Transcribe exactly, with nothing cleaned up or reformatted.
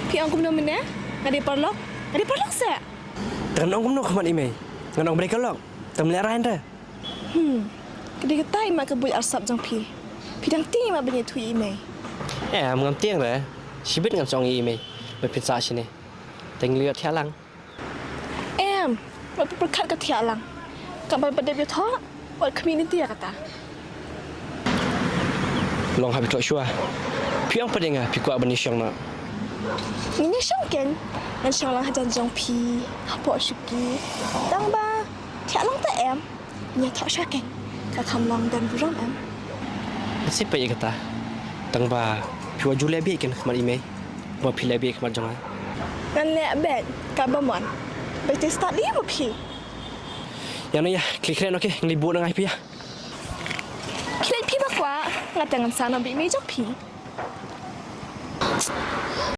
Phi ong kumno mynne? Nga dei paralok? Nga dei paralok se. Te ngan ong kumno ha khmat i mei? Ngan ong balei ka lok? Te ym lehrain re. Hmm. Ka dei kata i mat ka buit arsap jong phi. Phi dang tieng i mat ban ïathuh ïa i mei? Em, ngam tieng re. Shibit ngan sa ong ïa i mei ba phin sah shane. Te ngi la ïoh thiah lang. Em, wat pyrkhat ka thiah lang. Kam pat dep ïathoh, wat khmih lynti ïa kata. Long hap ïathoh shuwa. Phi ong pat ïa nga phi kwah ban ïashong noh. Ngin ïashong keiñ. Ngan shong lang hajan jong phi, hapoh shuki. Tang ba thiah lang te em. Ngin ïathoh shuwa keiñ. Ka kham long don burom em. Sngewbha ïa kata. Tang ba phi wat ju leh bieit keiñ ha khmat i mei. Ba phi leh bieit ha khmat jong nga. Ngan leh bieit kaba mon. Ba te stad ïa ma phi. Ïa no ïa, khlieh khreh noh, okay, ngi leit buh na ngai phi ïa. Khlieh phi ba kwah, nga te ngan sah noh bad i mei jong phi.